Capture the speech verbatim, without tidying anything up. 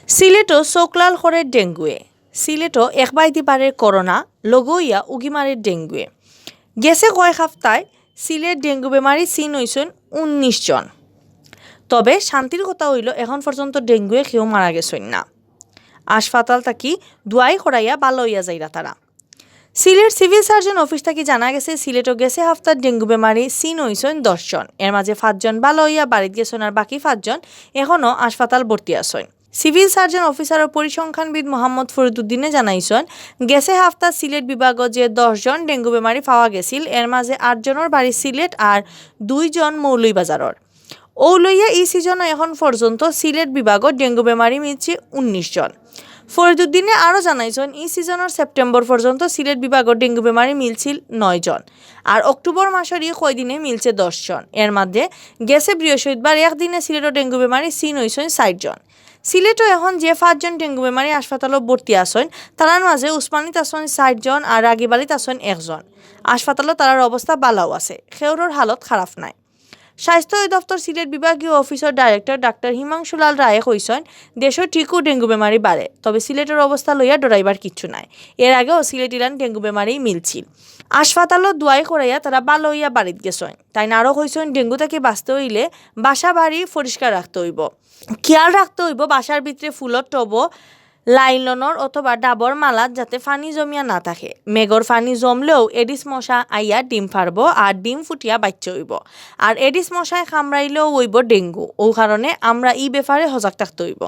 সিলেটো চোখলাল করে ডেঙ্গুয়ে। সিলেটো এক বায়দি বাড়ের করোনা, লগে অইয়া উগি মারের ডেঙ্গুয়ে। গেছে কয়েক হাপ্তায় সিলেট ডেঙ্গু বেমারি চিন অইছইন উনিশ জন। তবে শান্তির কথা অইলো, এখন পর্যন্ত ডেঙ্গুয়ে কেউ মারা গেছইন না। হাসপাতাল থাকি দোয়াই করাইয়া ভালা অইয়া যাইরা তারা। সিলেট সিভিল সার্জন অফিস থাকি জানা গেছে, সিলেটো গেছে হাপ্তাত ডেঙ্গু বেমারি চিন অইছইন দশ জন। এর মাঝে পাঁচজন ভালা অইয়া বাড়িত গেছইন আর বাকি পাঁচজন এখনো হাসপাতাল ভর্তি আছইন। সিভিল সার্জন অফিসারর পরিসংখ্যানবিদ মোহাম্মদ ফরিদুদ্দিনে জানাইছইন, গেছে হাপ্তাত সিলেট বিভাগো যে দশ জন ডেঙ্গু বেমারি পাওয়া গেছিল, এর মাঝে আট জনর বাড়ি সিলেট আর দুইজন মৌলভীবাজারর। অউ লইয়া ই সিজনো এখন পর্যন্ত সিলেট বিভাগো ডেঙ্গু বেমারি মিলছে উনিশ জন। ফরিদুদ্দিনে আরও জানাইছইন, ই সিজনর সেপ্টেম্বর পর্যন্ত সিলেট বিভাগো ডেঙ্গু বেমারি মিলছিল নয় জন, আর অক্টোবর মাসর ই কয়দিনে মিলছে দশ জন। এর মাঝে গেছে বৃহস্পতিবার একদিনে সিলেটো ডেঙ্গু বেমারি চিন অইছইন চাইর জন। সিলেটো এখন যে পাঁচজন ডেঙ্গু বেমারি হাসপাতালো ভর্তি আছইন, তারার মাঝে উসমানীত আছইন চাইর জন আর রাগিবালিত আছইন একজন। হাসপাতালো তারার অবস্থা ভালাউ আছে, কেউরর হালত খারাপ নায়। স্বাস্থ্য অধিদপ্তর সিলেট বিভাগীয় অফিসর ডাইরেক্টর ডাক্তার হিমাংশুলাল রায়ে কইছইন, দেশো ঠিকউ ডেঙ্গু বেমারি বাড়ে, তবে সিলেটর অবস্থা লইয়া ডরাইবার কিচ্ছু নাই। এর আগেও সিলেটিরান ডেঙ্গু বেমারি মিলছিল। হাসপাতালো দোয়াই করাইয়া তারা ভালা অইয়া বাড়িত গেছইন। তাইন আরও কইছইন, ডেঙ্গু থাকি বাঁচতে অইলে বাসা বাড়ি পরিষ্কার রাখতে অইবো, খিয়াল রাখতে অইবো বাসার ভিতরে ফুলর টবো লাইলনর অথবা ডাবর মালাত যাতে পানি জমিয়া না থাকে। মেঘর পানি জমলেও এডিস মশা আইয়া ডিম পারবো আর ডিম ফুটিয়া বাচ্চা অইবো। আর এডিস মশায় কামড়াইলেও অইবো ডেঙ্গু। অউ কারণে আমরা ই ব্যাপারে সজাগ থাকতে অইবো।